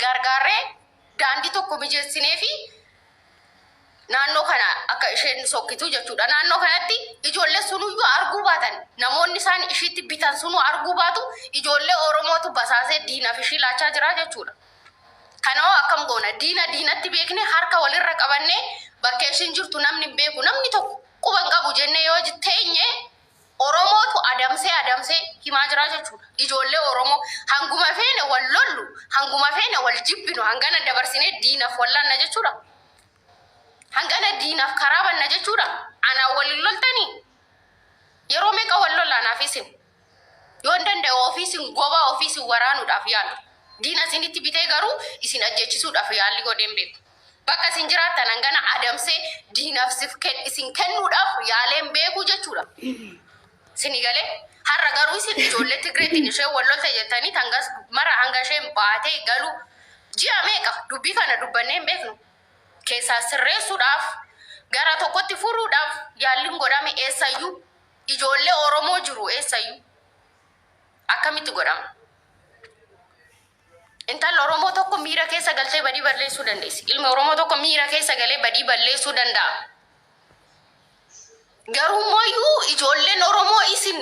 Gargaarree daandii tokko mijeessinee fi naannoo kana akka isheen sokkitu jechuudha. Naannoo kanatti ijoollee sunuyyuu arguu baatan, namoonni isaan ishiitti bitan sunuu arguu baatu, ijoollee Oromootu basaasee diinaaf ishii laachaa jira jechuudha. Kanoo akkam goona? Diina diinatti beekne, harka walirra qabannee, bakka ishiin jirtu namni hin beeku, namni tokko quba hin qabu jennee yoo teenye, Oromootu adamsee adamsee himaa jira jechuudha. Ijoollee Oromoo hanguma feene wal lollu, hanguma feene wal jibbinu, hangana dabarsinee diinaaf wallaanna jechuudha. Hangana diinaaf karaa banna jechuudha. Anaan waliin loltanii yeroo meeqa wal lolla anaaf isin? Yoo hin danda'e ofii isin gobaa ofii isin waraanuudhaaf yaalu. Diina isinitti bitee garuu isin ajjechisuudhaaf yaalli godhee hin beeku. Bakka isin jiraattan hangana adamsee diinaaf isin kennuudhaaf yaalee hin beeku jechuudha. Sini galee? Har'a garuu isin ijoollee Tigreetiin isheen wal lolte jettanii hangas mara hanga isheen baatee galu ji'a meeqa dubbii kana dubbannee hin beeknu. Keessaa sirreessuudhaaf, gara tokkotti furuudhaaf yaalliin godhame eessayyuu? Ijoollee Oromoo jiru eessayyuu? Akkamitti godhama? Intalli Oromoo tokko miira keessa galtee badii balleessuu dandeessi. Ilmi Oromoo tokko miira keessa galee badii balleessuu danda'a. Garuu mooyyuu ijoolleen Oromoo isin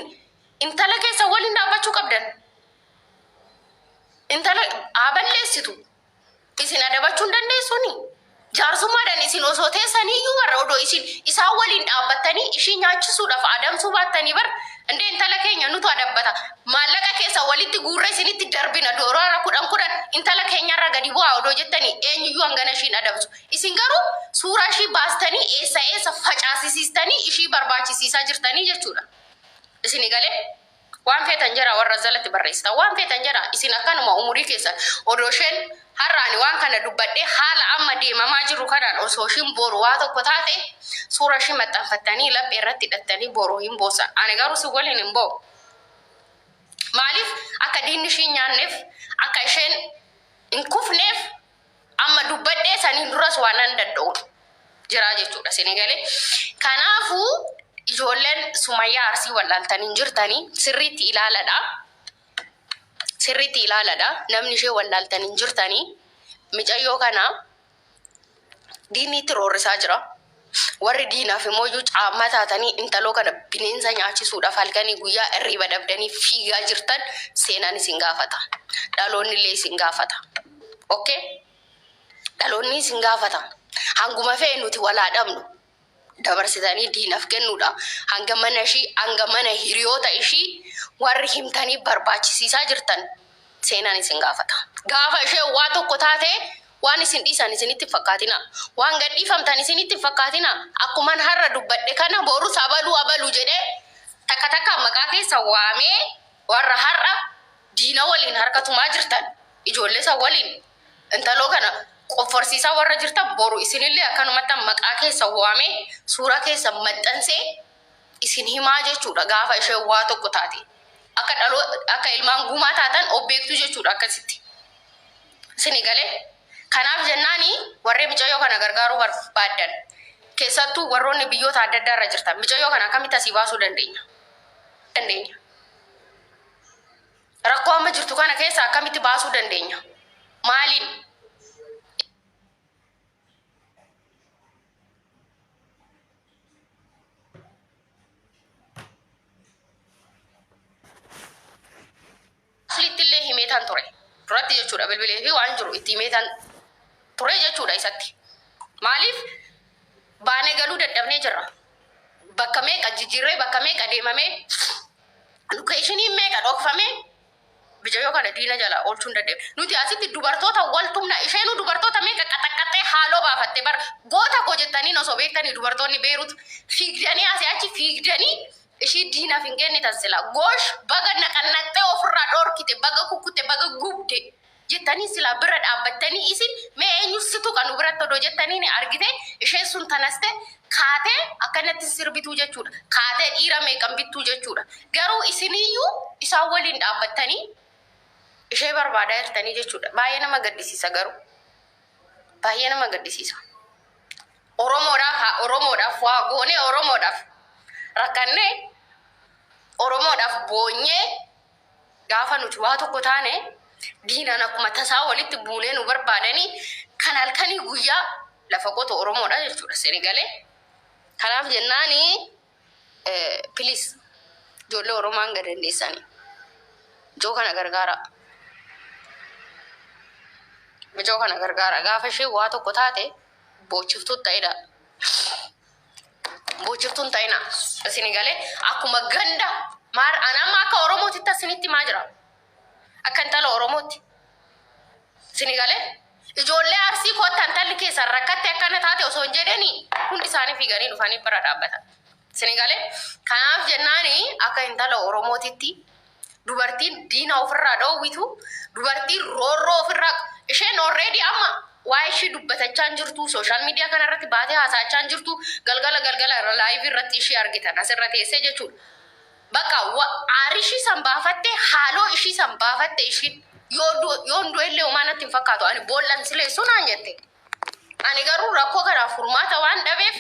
intala keessa waliin dhaabbachuu qabdan. Intala haa balleessitu. Isin adabachuu hin dandeessuuni. Jaarsummaadhaan isin osoo teessaniiyyuu warra odoo isin isaan waliin dhaabbattanii ishii nyaachisuudhaaf adamsuu baattanii bar indee intala keenya nutu adabbata. Maallaqa keessa walitti guurree isinitti darbina, doolaara 10 10 intala keenyarra gadi bu'aa odoo jettanii eenyuyyuu hangana ishiin adamsu. Isin garuu suuraa ishii baastanii eessa eessa facaasisiistanii ishii barbaachisiisaa jirtanii jechuudha. Isini galee? Waan feetan jedha, warra jalatti barreessitan. Waan feetan jedha. Isin akkanuma umurii keessan odoo isheen har'a ani waan kana dubbadhee, haala amma deemamaa jiru kanaan osoo ishiin boru waa tokko taate, suura ishii maxxanfattanii laphee irratti hidhattanii boru hin boosan. Ani garuu si waliin hin boo'u. Maaliif? Akka diinni ishii hin nyaanneef, akka isheen hin kufneef amma dubbadhee saniin duras waan nan danda'u jira jechuudha, isin galee? Kanaafuu ijoolleen Sumayyaa Arsii wallaaltanii hin jirtanii, sirriitti ilaaladha. Sirriitti ilaaladha. Namni ishee wallaaltan hin jirtanii. Micayyoo kana diinni itti roorrisaa jira. Warri diinaaf immoo iyyuu caammaa taatanii intaloo kana bineensa nyaachisuudhaaf halkanii guyyaa irriiba dhabdanii fiigaa jirtan, seenaan isin gaafata. Dhaloonni illee isin gaafata. Okay? Dhaloonni isin gaafata. Hanguma fe'e nuti walaa dhabnu, dabarsitanii diinaaf kennuudha. Hanga mana ishii, hanga mana hiriyoota ishii warri himtanii barbaachisiisaa jirtan, seenaan isin gaafata. Gaafa isheen waa tokko taate waan isin dhiisan isinitti hin fakkaatina. Waan gad dhiifamtan isinitti hin fakkaatina. Akkuman har'a dubbadhe kana borus abaluu abaluu jedhee takka takkaan maqaa keessa waamee warra har'a diina waliin harka tumaa jirtan, ijoollee san waliin intaloo kana qofforsiisaa warra jirtan, boru isinillee akkanumatti maqaa keessa waamee suuraa keessa maxxansee isin himaa jechuudha gaafa isheen waa tokko taate. Akka dhaloo akka ilmaan gumaa taatan of beektu jechuudha akkasitti. Isini galee? Kanaaf jennaani warreen micayyoo kana gargaaruu barbaaddan, keessattuu warroonni biyyoota adda addaa irra jirtan, micayyoo kana akkamitti asii baasuu dandeenya? Dandeenya. Rakkoo amma jirtu kana keessa akkamitti baasuu dandeenya? Maaliin? Aslitti illee himeetan ture. Duratti jechuudha, bilbilee fi waan jiru itti himeetan ture jechuudha isatti. Maaliif? Baanee galuu dadhabnee jirra. Bakka meeqa jijjiirree, bakka meeqa deemamee, location meeqa dhokfamee bicayyoo kana diina jala oolchuu hin dandeenye. Nuti asitti dubartoota wal tumna, isheenuu dubartoota meeqa qaxaqqaxxee haaloo baafatte bar. Goota koo jettanii osoo beektanii, dubartoonni Beerut fiigdanii asii achi fiigdanii ishii diinaaf hin kennitan sila. Goosh, baga naqannaqxee ofirraa dhorkite, baga kukkute, baga gubde jettanii silaa bira dhaabbattanii, isin mee eenyu si tuqa nu biratti odoo jettanii ni argite, isheen sun tanaste kaatee akkanatti sirbituu jechuudha. Kaatee dhiira meeqan bittuu jechuudha. Garuu isiniyyuu isaan waliin dhaabbattanii ishee barbaadaa jirtanii jechuudha. Baay'ee nama gaddisiisa garuu. Baay'ee nama gaddisiisa. Oromoodhaaf haa Oromoodhaaf waa goonee, Oromoodhaaf rakkannee, Oromoodhaaf boonyee, gaafa nuti waa tokko taane Diinaan akkuma tasaa walitti buunee nu barbaadanii kan halkanii guyyaa lafa qotu Oromoodha jechuudha Senegalee. Kanaaf jennaani, please, ijoollee Oromoo hanga dandeessanii. Ijoo kana gargaara. Ijoo kana gargaara. Gaafa ishee waa tokko taate boochiftuu ta'edha. Boochiftuun ta'ina. Isin galee akkuma ganda maar an amma akka Oromootitti asinitti maa jira. Akka intala Oromootti. Isin galee ijoollee Arsii koottan intalli keessan rakkatte akkana taate osoo hin jedheni hundi isaanii fiiganii dhufanii bira dhaabbatan. Isin galee kanaaf jennaani akka intala Oromootitti dubartiin diina ofirraa dhoowwitu, dubartiin roorroo ofirraa, isheen already amma waa'ee ishii dubbatachaa hin jirtu, social media kana irratti baatee haasa'achaa hin jirtu, galgala galgala live irratti ishii argitan asirra teessee jechuudha. Bakka aarii ishii san baafatte, haaloo ishii san baafatte, ishiin yoo du'e illee homaa natti hin fakkaatu, ani bool'an sileessu naan jette. Ani garuu rakkoo kanaaf furmaata waan dhabeef,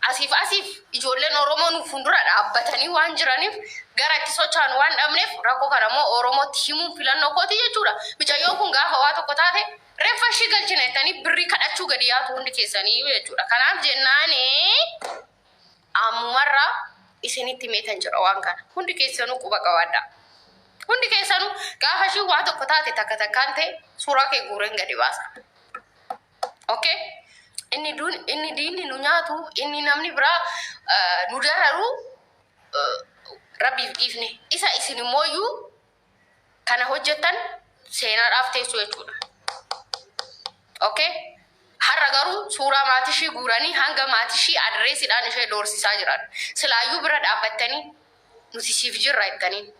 asiif asiif ijoolleen Oromoo nu fuuldura dhaabbatanii waan jiraniif, gara itti socho'an waan dhabneef, rakkoo kana immoo Oromootti himuun filannoo kooti jechuudha. Mucayyoon kun gaafa waa tokko taate reeffa ishii galchina jettanii birrii kadhachuu gadi yaatu hundi keessanii jechuudha. Kanaaf jennaani ammumarraa isinitti meetan jira waan kana. Hundi keessanuu quba qabaadhaa. Hundi keessanuu gaafa ishii waa tokko taate takka takkaan ta'e suuraa kee guureen gadi baasa. Okay? Inni duun inni diinni nu nyaatu, inni namni biraa nu dararu, rabbiif dhiifne. Isa isin immooyyuu kana hojjettan seenaadhaaf teessu jechuudha. Okay? Har'a garuu suuraa maatii ishii guuranii hanga maatii ishii adreesiidhaan ishee doorsisaa jiran. Silaayyuu bira dhaabbattanii nuti siif jirra jettanii.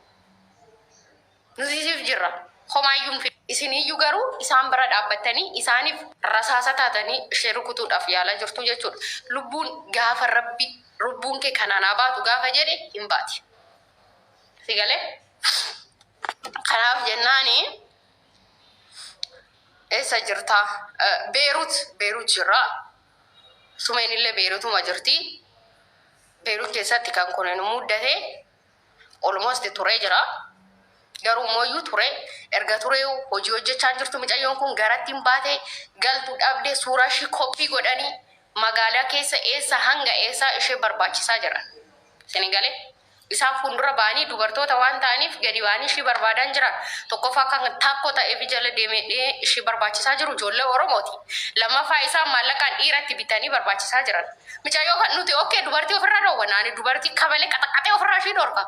Nuti siif jirra. Homaayyuu hin fedhu. Isiniyyuu garuu isaan bira dhaabbattanii isaaniif rasaasa taatanii ishee rukutuudhaaf yaalaa jirtu jechuudha. Lubbuun gaafa Rabbi lubbuun kee kanaan haa baatu gaafa jedhe hin baati. Si galee? Kanaaf jennaani, eessa jirtaa? Beerut, Beerut jirra. Sumeen illee Beerutuma jirti. Beerut keessatti kan kun nu muddate almost turee jira. Garuu mooyyuu ture, erga turee hojii hojjechaa jirtu mucayyoon kun garatti hin baate, galtu dhabde, suuraa ishii koppii godhanii magaalaa keessa eessa hanga eessaa ishee barbaachisaa jiran. Isin galee? Isaan fuuldura ba'anii dubartoota waan ta'aniif gadi ba'anii ishii barbaadan jiran. Tokkoffaa kan taakkoo ta'eef jala deemee ishii barbaachisaa jiru ijoollee Oromooti. Lammaffaa isaan maallaqaan dhiiratti bitanii barbaachisaa jiran. Mucayyoo kan nuti okkee dubartii ofirraa dhoowwanna. Ani dubartii kabalee qaxaqaxee ofirraa ishii dhorka.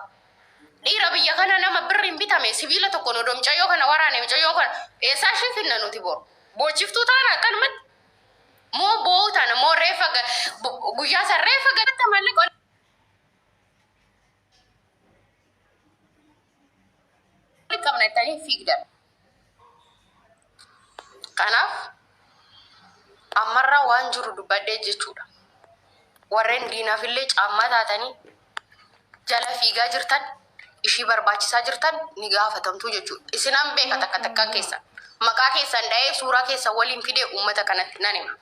Dhiira biyya kana nama birri hin bitame sibiila tokkoon odoo mucayyoo kana waraane, mucayyoo kana eessaa ishii finna nuti boru? Boochiftuu taana akkanumatti. Moo boo'uu taana, moo reeffa guyyaa san reeffa galatta mallaqa walitti qabna jettanii fiigdan. Kanaaf ammarraa waan jiru dubbadhee jechuudha. Warreen diinaafillee caammaa taatanii jala fiigaa jirtan, ishii barbaachisaa jirtan ni gaafatamtu jechuudha. Isinan beeka takka takkaan keessan. Maqaa keessan dha'ee suuraa keessan waliin fidee uummata kanatti nan hima.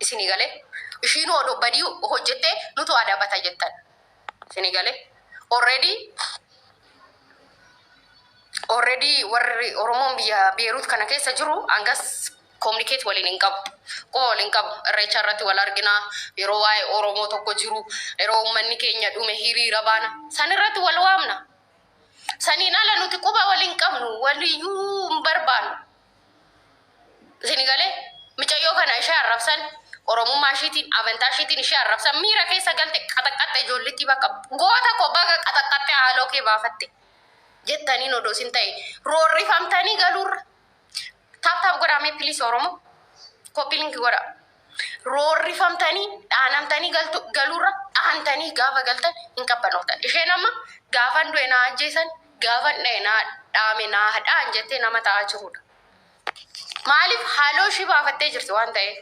Isinii galee? Ishiin odoo badii hojjettee nutu adabata jettan. Isinii galee? Already warri Oromoon biyya Beerut kana keessa jiru hangas communicate waliin hin qabu. Quba waliin qabu. Irreecha irratti wal argina. Yeroo waa'ee Oromoo tokko jiru, yeroo uummanni keenya dhume hiriira baana. San irratti wal waamna. Saniin ala nuti quba waliin qabnu, waliyyuu hin barbaannu. Isin galee? Mucayyoo kana ishee arrabsan, Oromummaa ishiitiin, amantaa ishiitiin ishee arrabsan, miira keessa galte, qaxaqqaxxe ijoolletti, bakka goota koo baga qaxaqqaxxe haaloo kee baafatte jettaniin odoo isin ta'e roorrifamtanii galuurra. Tap tap godhaa please Oromoo. Copy link godhaa. Roorrifamtanii dhaanamtanii galtu galuurra dhaantanii gaafa galtan hin qabbanooftan. Isheen amma gaafan du'e naa ajjeesan, gaafan dha'e naa dhaame naa hadhaan jettee nama ta'aa jirudha. Maaliif? Haaloo ishii baafattee jirti waan ta'eef.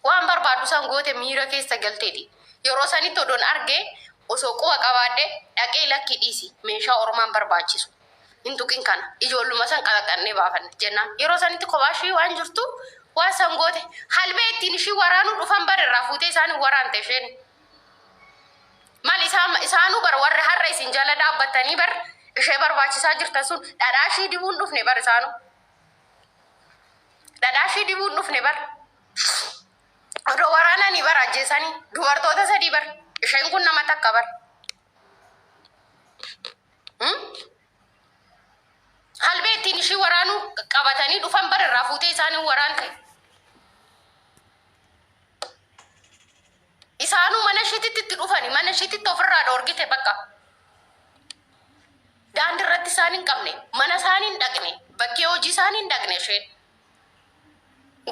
Waan barbaadu san goote, miira keessa galteeti. Yeroo sanitti odoon argee, osoo quba qabaadhe, dhaqee lakki dhiisi, meeshaa ormaan barbaachisu. Hin tuqin kana, ijoolluma san qalaqannee baafanne jennaan. Yeroo sanitti kophaa ishii waan jirtu waan san goote, halbee ittiin ishii waraanuu dhufan bar irraa fuutee isaan waraante isheen. Maal isaan isaanuu bar warri har'a isin jala dhaabbatanii bar ishee barbaachisaa jirtan sun dhadhaa ishii dibuun dhufne bar isaanuu. Dhadhaa ishii dibuu hin dhufne bar. Odoo waraananii bar ajjeesanii dubartoota sadii bar. Isheen kun nama takka bar. Halbee ittiin ishii waraanuu qabatanii dhufan bar irraa fuutee isaanii waraante. Isaanuu mana ishiititti itti dhufani mana ishiititti ofirraa dhoorgite bakka. Daandii irratti isaan hin qabne, mana isaanii hin dhaqne, bakkee hojii isaanii hin dhaqne isheen.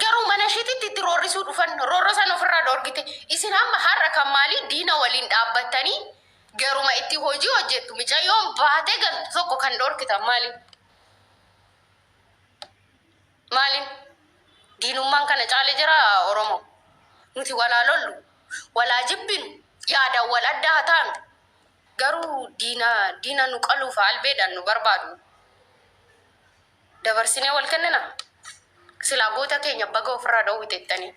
Garuu mana ishiititti itti roorrisuu dhufan, roorro sana ofirraa dhoorgite. Isin amma har'a kan maalii diina waliin dhaabbattanii garuma itti hojii hojjettu mucayyoon baatee galtu tokko kan dhoorkitan maali? Maaliin? Diinummaan kana caale jira Oromoo. Nuti walaa lollu, walaa jibbinu, yaadaan wal adda haa taanu. Garuu diina diina nu qaluuf albeedhaan nu barbaadu. Dabarsinee wal kennina. Silaa goota keenya baga ofirraa dhoowwite jettanii.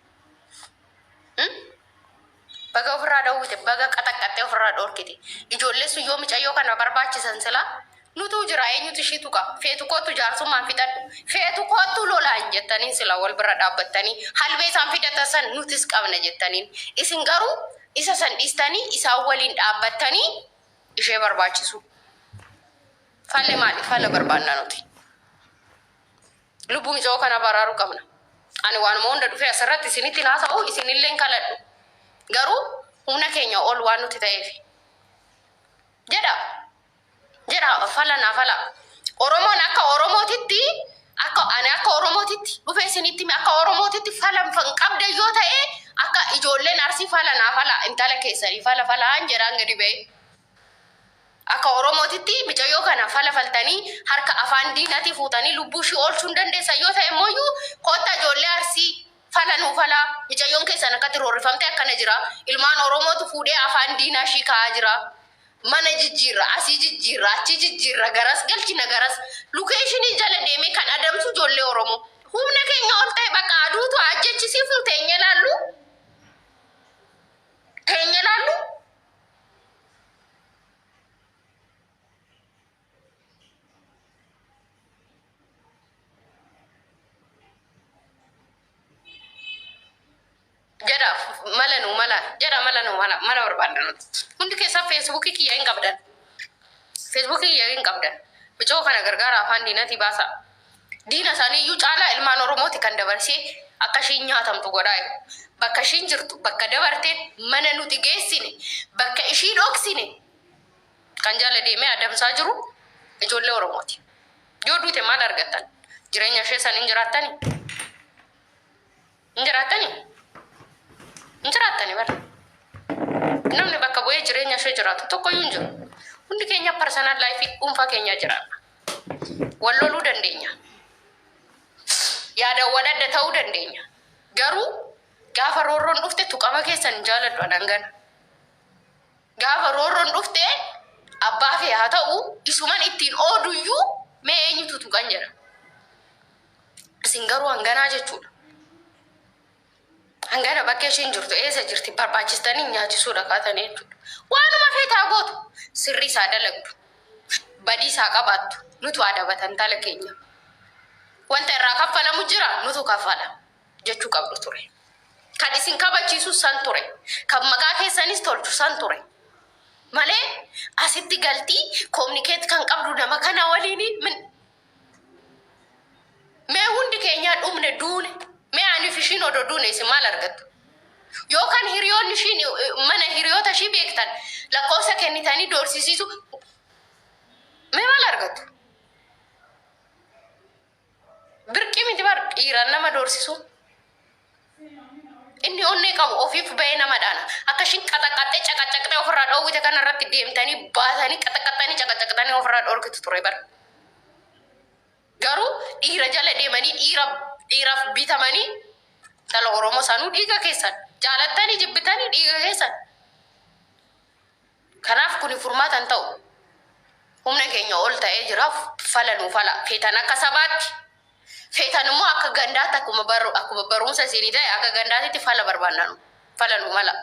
Baga ofirraa dhoowwite, baga qaxaqqattee ofirraa dhoorkite. Ijoollee sun yoo mucayyoo kana barbaachisan silaa nutu jira eenyutu ishii tuqa. Feetu kootu jaarsummaan fixadhu. Feetu kootu lolaan jettaniin silaa wal bira dhaabbattanii halbee isaan fidatan san nutis qabna jettaniin. Isin garuu isa san dhiistanii isaan waliin dhaabbattanii ishee barbaachisu. Falli maali? Fala barbaanna nuti. Lubbuu mucayyoo kana baraaruu qabna. Ani waanuma hunda dhufee asirratti isinitti haasa'u isinillee hin kaladhu. Garuu humna keenya ol waan nuti ta'eef. Jedha. Jedha fala naa fala. Oromoon akka Oromootitti akka ani akka Oromootitti dhufee isinitti hime akka Oromootitti fala hin qabde yoo ta'e akka ijoolleen Arsii fala naa fala intala keessanii fala falaan jedhaan gadi ba'e. Akka Oromootitti mucayyoo kana fala faltanii harka afaan diinaatii fuutanii lubbuu ishii oolchuu hin dandeessan yoo ta'e immoo kottaa ijoollee Arsii fala nuu fala mucayyoon keessan akkatti roorrifamte akkana jira. Ilmaan Oromootu fuudhee afaan diinaa ishii kaa'aa jira. Mana jijjiirra, asii jijjiirra, achi jijjiirra, garas galchina garas. Locationii jala deemee kan adamsu ijoollee Oromoo. Humna keenya ol ta'e bakka aduutu ajjechisiifnu teenye laallu. Teenye laallu. Jedha mala nu mala jedha mala nu mala mala barbaadna nuti. Hundi keessaa Facebookii kiyya hin qabdan. Facebookii kiyya hin qabdan. Bicoo kana gargaara afaan diinatii baasa. Diina isaanii iyyuu caalaa ilmaan Oromooti kan dabarsee akka ishiin nyaatamtu godhaa jiru. Bakka ishiin jirtu, bakka dabarteen mana nuti geessine, bakka ishii dhoksine kan jala deemee adamsaa jiru ijoollee Oromooti. Yoo duute maal argattan? Jireenya ishee san hin jiraattani? Hin jiraattani? Hin jiraattani bara. Namni bakka bu'ee jireenya ishee jiraatu tokkoyyuu hin jiru. Hundi keenya personal lifeii dhuunfaa keenya jiraanna. Wal loluu dandeenya. Yaadawwan adda ta'uu dandeenya. Garuu gaafa roorroon dhufte tuqama keessan hin jaaladhu anan gana. Gaafa roorroon dhufte abbaa fee haa ta'u isuman ittiin ooduyyuu mee eenyutu tuqan jedha. Isin garuu hanganaa jechuudha. Hangana bakka isheen jirtu eessa jirti barbaachistanii nyaachisuudha kaatanii jechuudha. Waanuma feetaa gootu sirrii isaa dalagdu. Badii isaa qabaattu nutu adabatan tala keenya. Wanta irraa kaffalamu jira nutu kaffala jechuu qabdu ture. Kan isin kabachiisu san ture. Kan maqaa keessanis tolchu san ture. Malee asitti galtii communicate kan qabdu nama kana waliin min mee hundi keenyaa dhumne duune mee aniif ishiin odoo duune isin maal argattu? Yookaan hiriyoonni ishiin mana hiriyoota ishii beektan lakkoofsa kennitanii doorsisiisu mee maal argattu? Birqii miti bar dhiiraan nama doorsisu. Inni onnee qabu ofiif bahee nama dhaana. Akka ishiin qaxaqaxxee caqacaqxee ofirraa dhoowwite kanarratti deemtanii baasanii qaxaqaxxanii caqacaqxanii ofirraa dhoorkitu ture bar. Garuu dhiira jala deemanii dhiira dhiiraaf bitamanii dhala Oromoo sanuu dhiiga keessan jaalattanii jibbitanii dhiiga keessan. Kanaaf kuni furmaata hin ta'u. Humna keenya ol ta'ee jiraaf fala nuu fala. Feetan akka sabaatti feetan immoo akka gandaatti akkuma baru akkuma barumsa isinii ta'e akka gandaatitti fala barbaanna nu fala nu mala.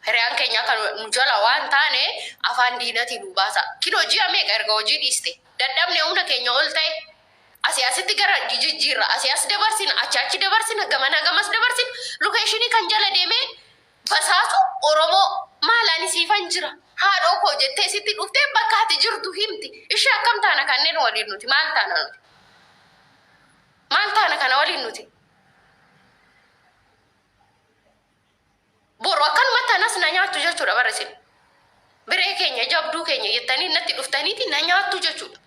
Hiriyaan keenya akka nu jala waan taane afaan diinatii nu baasa. Kin hojii meeqa erga hojii dhiiste dadhabne humna keenya ol ta'e Asii asitti gara jijjiirra, asii as dabarsina, achi achi dabarsina, gamana gamas dabarsina. Location kan jala deemee basaasu Oromoo. Maal ani siifan jira, haadhoo koo jettee sitti dhuftee bakka ati jirtu himti. Ishee akkam taana kanneen waliin nuti? Maal taana nuti? Maal taana kana waliin nuti? Boru akkanumatti anas na nyaattu jechuudha bara isin. Biree keenya, jabduu keenya jettanii natti dhuftaniiti na nyaattu jechuudha.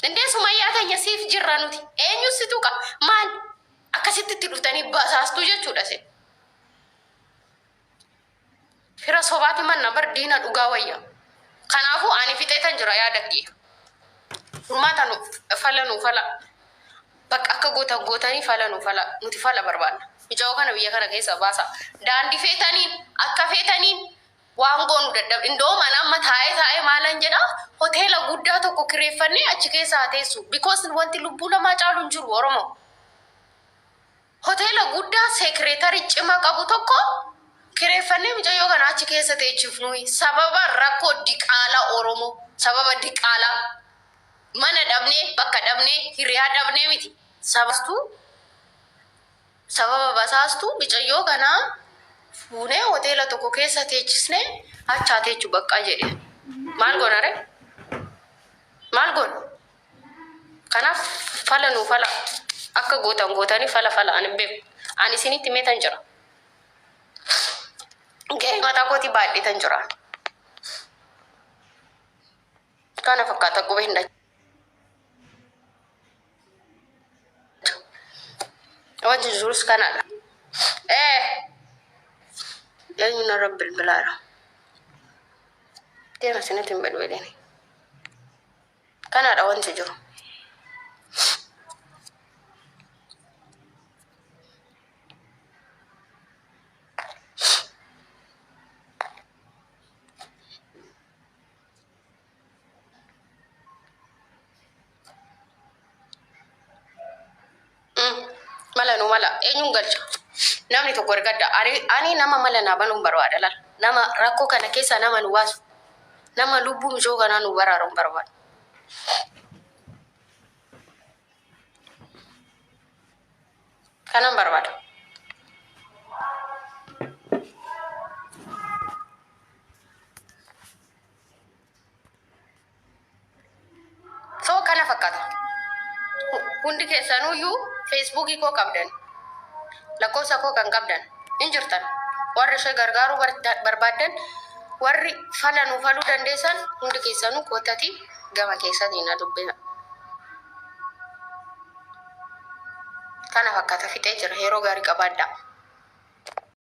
Indee Sumayyaa teenya, siif jirra nuti. Eenyu si tuqa? Maal akkasitti itti dhuftanii basaastuu jechuudha isin. Fira sobaati manna bar diina dhugaa wayya. Kanaafuu ani fixeetan jira yaada kiyya. Furmaata nu fala, nu fala. Bakka akka gootan gootanii fala nu fala. Nuti fala barbaanna. Mucaa kana biyya kana keessa baasa. Daandii feetaniin, akka feetaniin, waan goonu dadhab. Indoom ani amma taa'ee taa'ee maalan jedha, hoteela guddaa tokko kireeffannee achi keessa haa teessu. Because wanti lubbuu namaa caalu hin jiru, Oromoo. Hoteela guddaa secretary cimaa qabu tokko kireeffannee mucayyoo kana achi keessa teechifnu. Sababa rakkoo diqaalaa Oromoo, sababa diqaalaa mana dhabnee, bakka dhabnee, hiriyaa dhabnee miti. Sabastuu sababa basaastuu mucayyoo kanaa fuunee hoteela tokko keessa teechisnee achaa teechu baqqaa jedhe. Maal goona ree? Maal goona? Kanaaf fala nuu fala. Akka gootan gootanii fala fala, ani hin beeku. Ani isinitti meetan jira. Gahee mataa kootii baadheetan jira. Kana fakkaata, qubee hin dhachu. Wanti jirus kanadha. Eenyu narra bilbilaadha? Deema, isinitti hin bilbilini. Kanadha wanti jiru. Mala nu mala, eenyuun galcha? Namni tokko ergadda. Ani nama mala naa banuun barbaada lal. Nama rakkoo kana keessa nama nu baasu. Nama lubbuu micoo kanaa nu baraaru barbaada. Kanan barbaada. So kana fakkaata. Hundi keessanuyyuu Facebookii koo qabdan. Lakkoofsa koo kan qabdan hin jirtan. Warri ishee gargaaruu barbaaddan, warri fala nu faluu dandeessan, hundi keessanuu koottati gama keessaatiin na dubbisa. Kana fakkaata, fixee jira. Yeroo gaarii qabaadhaa.